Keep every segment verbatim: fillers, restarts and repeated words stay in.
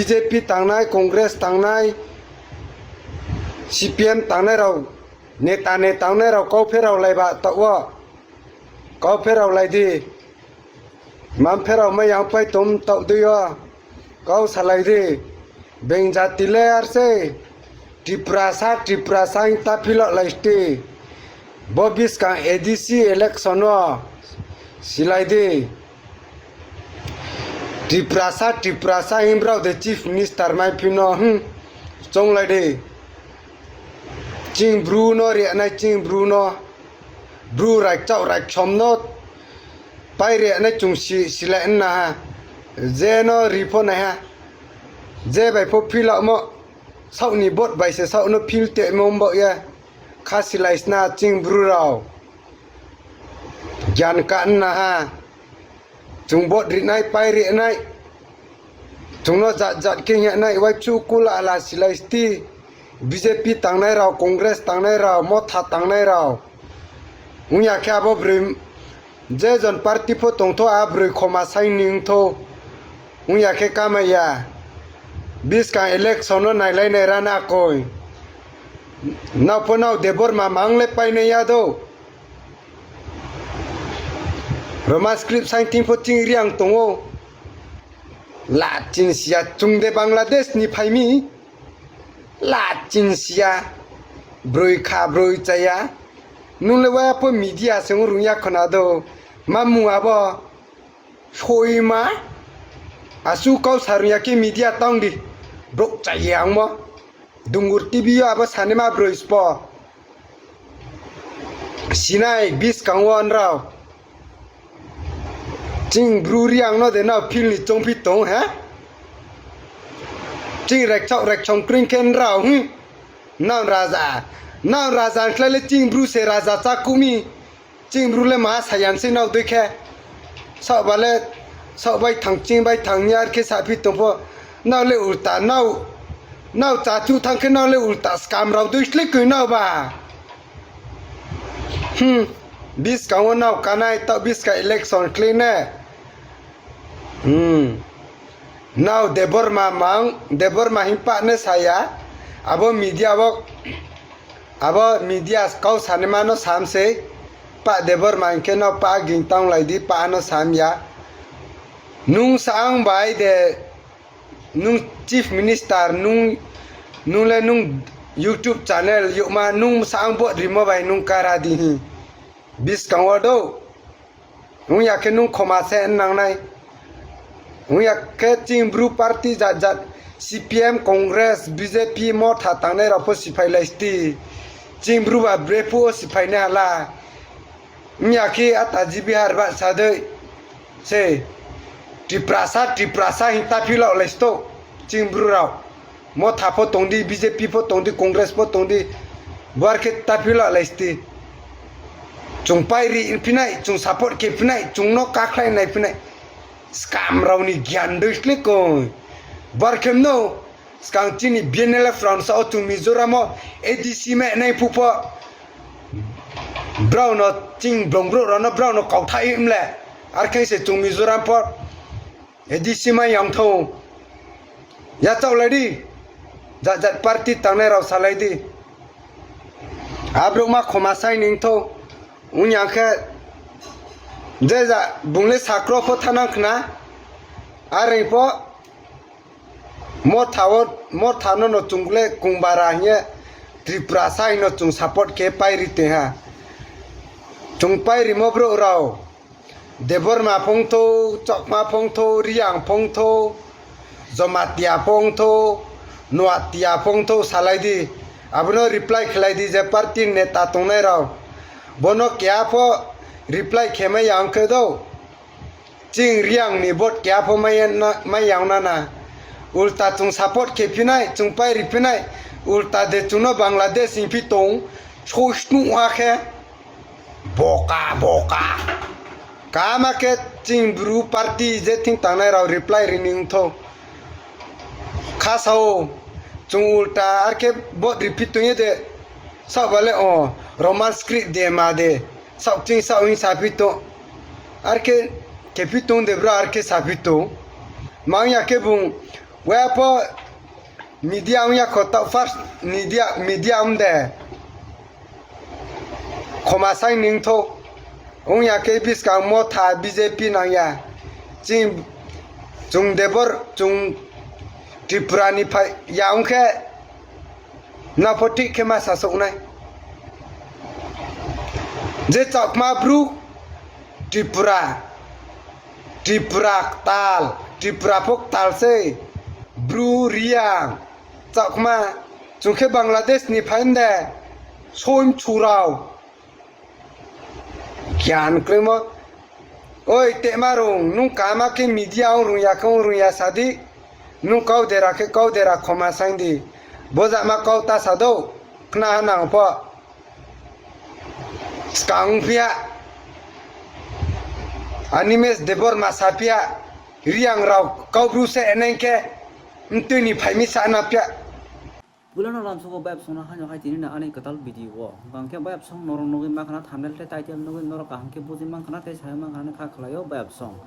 B J P tangnai, Congress tangnai, C P M tangnai rok, neta ne tangnai rok kau pherao laiba tao. Kau pherao lai di. Mam pherao mai yang pai tom tao dui o. Kau salai di. Beng jati le ar se. Tiprasa, Tiprasa hing ta philo lai sti. Bo biskang A D C election o. Silai di. Tiprasa, Tiprasa hing brao de Chief Minister mai phino. Hmm. Chong lai di. Ching bru no re nai ching bru no. Bru raikchao raikchom no pai re nai chung si, silai wng na ha. Je no ri pho nai ha. Je bai pho phil mo. Saok ni bot bai se saok no phil te mo bo ya. Kha silai sna ching bru rao. Gyan ka wng na ha. Chwng vote rinai, pai rinai. Chwngno jat jat khe hinai, uaipsu kula ala silai sti. B J P tangnai rao, Congress tangnai rao, Motha tangnai rao. Wngya khe abo bwrwi, je jon party pho tongtho, a bwrwi khoma saini wngtho. Wngya khe kamaiya. Biskang election no nailai nai rana koi. Nao pho nao Debbarma mang le painai ya do. Roman script sainting pho ching riang tongo. La chin sia chwng de Bangladesh ni phaimi. La chin sia broi kha broi chaya. Nung le waya pho media se wng rung ya khona do. Ma mung abo. Soima. Asu kau sarung ya khe media tong di. Brok chaya ang mo. Dungur T V o abo sanima broi spo. Sinai biskango anrao. Ching bru riang no de nao phil ni chongphi tong he? Ching rekchok rekchong kring khe nrao, hmm? Nao raja. Nao raja khlai le ching bru se raja cha kumi. Ching bru le ma sayan se nao dui khe. Sok ba le, sok bai thang ching bai thang ni ar khe saphi tong pho. Nao le ulta, nao, nao cha chu thang khe nao le ulta scam rao dui sli koi nao ba. Hmm, biskango nao kanai, tao biska election khlai ne. Hmm. Nao Debbarma mang, Debbarma hing pa ne saya. Abo media o, abo media kau sanima no sam se. Pa Debbarma hing khe no pa ging tang lai di, pa no sam ya. Nung sa ang bai de, nung Chief Minister, nung, nung le nung YouTube channel yukma, nung sa ang bo rimo bai nung kara di hi. Biskango do. Wngya khe nung khoma se nangnai. Wngya khe ching bru party jat jat C P M, Congress, B J P, Motha tangnai rao pho siphai lai sti. Ching bru ba brephu o siphai nai hala. Wngya khe a taji Bihar ba sadoi se Tiprasa, Tiprasa hing ta philok lai sto ching bru rao. Motha pho tongdi, B J P pho tongdi, Congress pho tongdi, bar khe ta philok lai sti. Chwng pai ri phinai, chwng support khe phinai, chwng no kakhlai nai phinai. Scam rao ni gyan doi kle koi. Bar khe no, skang chini B N L F rao sa o chwng Mizoram o A D C me nai phu pho. Brao no ching blong bro rao no brao no kauthai mle. Ar khe se chwng Mizoram pho. A D C ma yang thung. Ya chau lai di. Jat jat party tangnai rao salai di. Abruk ma khoma sai ning thung. Wng yang khe je ja bung le sakro pho thanang khna. Are pho Motha o, Motha no no chung le kungbara hiye Tripura sai no chung support khe pai ri te ha. Chung pai rimo bro rao. Debbarma phongtho, Chakma phongtho, Riang phongtho, Jamatia phongtho, Noatia phongtho salai di. Abono reply khlai di je party neta tongnai rao. Bono keha pho reply khe mai yang khe do. Ching Riang ni vote keha pho mai na, mai yang na na. Ulta chung support khe phinai, chung pai ri phinai. Ulta de chung no Bangladesh hing phi tong. Soi snu ha khe. Boka, boka. Kama khe ching bru party je thing tangnai rao reply rini wngtho. Kha sao, chung ulta ar khe vote repeat tongye de. Sao bale o, Roman script de ma de. Sao ching sao hing saphi to. Ar khe kephi tong de bro ar khe saphi to. Mang ya khe bung Weapo media wngya kho, ta first media, media wngde. Khomasai ningthok wngya khe bwskang motha B J P nangya. Chwng, chwng Debor, chwng Tripura ni phai ya wngkhe napho thik khe ma sasoknai. Je Chakma bru Tripura, Tripura tal, Tripura phok tal se, bru Riang, Chakma, chwng khe Bangladesh ni phainde, soim churao. Giyan kwrwimo. Oi, tema rung, nung kama khe media ong rung ya khe ong rung ya sadi. Nung kau dera khe kau dera khoma sang di. Bojama kau ta sado, khna hanang pho. Skang phiya. Animesh Debbarma saphiya. Riang rao kau bru se eneng khe. Mtwi ni phaimi sa na phiya. Puilano lamsogo bayapsongno haino hai tini na ani kwtal video o. Hwnkhe bayapsong norok nugwi mankha na thumbnail tei title nugwi norok kaham khe bujwi mankha na tei sai mankha na kha khlaio bayapsong.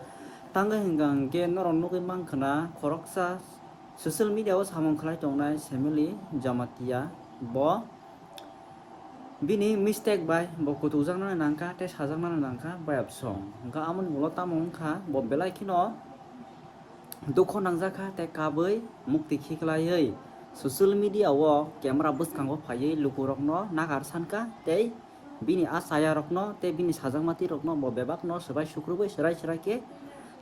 Tangwi hwnkha hwnkhe norok nugwi mankha na khoroksa social media o samung khlai tongnai Semili Jamatia bo bini mistake bai bo kutukjaknani nangkha tei sajaknani nangkha bayapsong. Hwnkha amoni ulo tamo wngkha bo belai kheno dukho nangjakha tei kabwi mukti khiklaiwi social media o camera bwskango phaiwi lukurokno nagar sankha tei bini a chayarokno tei bini sajakmatirokno bo bebakno swbai sukrubwi swrai swrai khe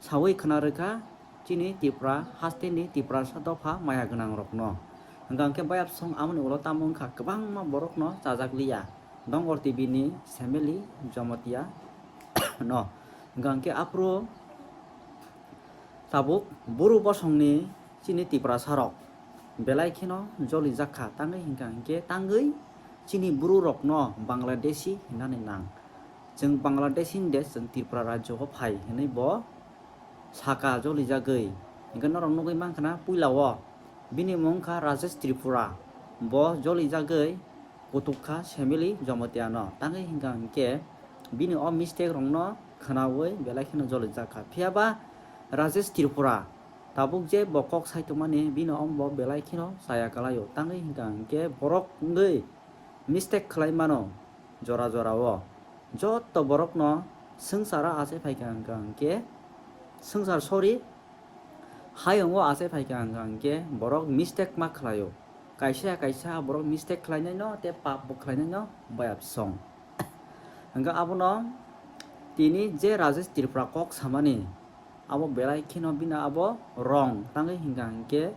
sawi khna rwkha chini Tripura hasteni Tiprasa dopha maya gwnangrokno. Hwnkha hwnkhe bayapsong amoni ulo tamo wngkha kwbangma borokno chajak liya Dongor T V ni Semili Jamatia no. Hwnkha hwnkhe aphuru tabuk buru bosongni chini Tiprasa rok belai kheno joli jakha, tangwi hwnkha hwnkhe tangwi chini buru rokno Bangladeshi hinani nang. Chwng Bangladeshi hinde chwng Tripura rajyo o phai hinwi bo saka joli jagwi. Hwnkhe norok nugwi mankha na puila o bini mung wngkha Rajesh Tripura, bo joli jagwi kutuk kha Semili Jamatia no. Tangwi hwnkha hwnkhe bini o mistake rokno khwnawi belai kheno joli jakha. Phiya ba Rajesh Tripura tabuk je bo kok sai tongmani bini omo bo belai kheno chaya kwlaio. Tangwi hwnkha hwnkhe borok wngwi mistake khlai mano jora jora o. Jotto borokno swngcharo achai phaikha hwnkha hwnkhe swngchar sorry hayungo achai phaikha hwnkha hwnkhe borok mistake ma khlaio. Kaisa kaisa borok mistake khlainaino tei pap bo khlainaino bayapsong. Hwnkha abono tini je Rajesh Tripura kok samani abo belai kheno bini abo wrong tangwi hwnkha hwnkhe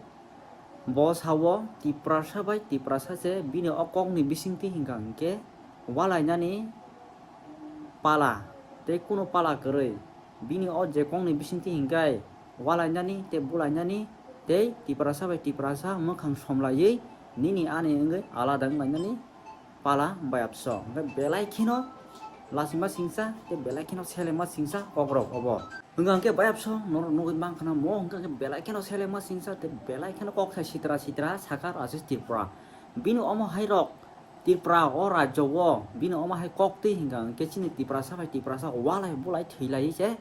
bo sao Tiprasa bai Tiprasa se bini o kokni bisingtwi hwnkha hwnkhe walainani pala tei kunu pala kwrwi bini o je kokni bisingtwi hwnkhe walainani tei bulainani tei Tiprasa bai Tiprasa mwkhang somlaiwi nini ani wngwi alada wnglainani pala bayapsong. Hwnkhe belai kheno lachima singsa tei belai kheno selema singsa kokrok obo. Hwnkha hwnkhe bayapsong norok nugwi mankha na mo hwnkha hwnkhe belai kheno selema singsa tei belai kheno kok sai sitra sitra saka Rajesh Tripura. Bini omo hai rok Tripura o rajyo o bini omo hai kok twi hwnkha hwnkhe chini Tiprasa bai Tiprasa walai bulai thwi lai se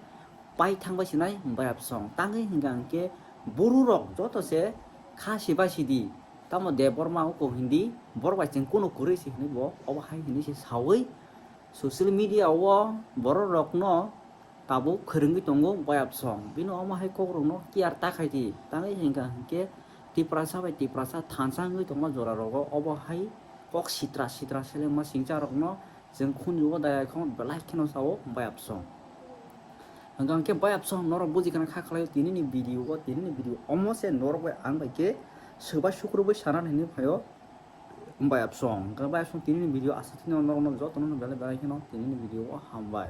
pai thang bai sinai bayapsong. Tangwi hwnkha hwnkhe buru rok joto se kha sibai sidi. Tamo Debbarma oko hindi, borok bai chwng kunu kwrwi se hinwi bo obo hai hinwi se sawi social media o borok rokno tabuk khwrwngwi tongo bayapsong. Bini omo hai kokrokno kiyar ta khai di. Tangwi hwnkha hwnkhe Tiprasa bai Tiprasa thansa wngwi tongma jora rogo obo hai kok sitra sitra selengma singcha rokno chwng khuni o daya khe belai kheno sao bayapsong. Hwnkha hwnkhe bayapsong norok buji khana kha khlaio tinini video o, tinini video omo se norok bai ang bai khe swbai sukrubwi sana hinwi phaio bayapsong. Hwnkha bayapsong tinini video aswk thino norokno jotono belai belai kheno tinini video o hambai.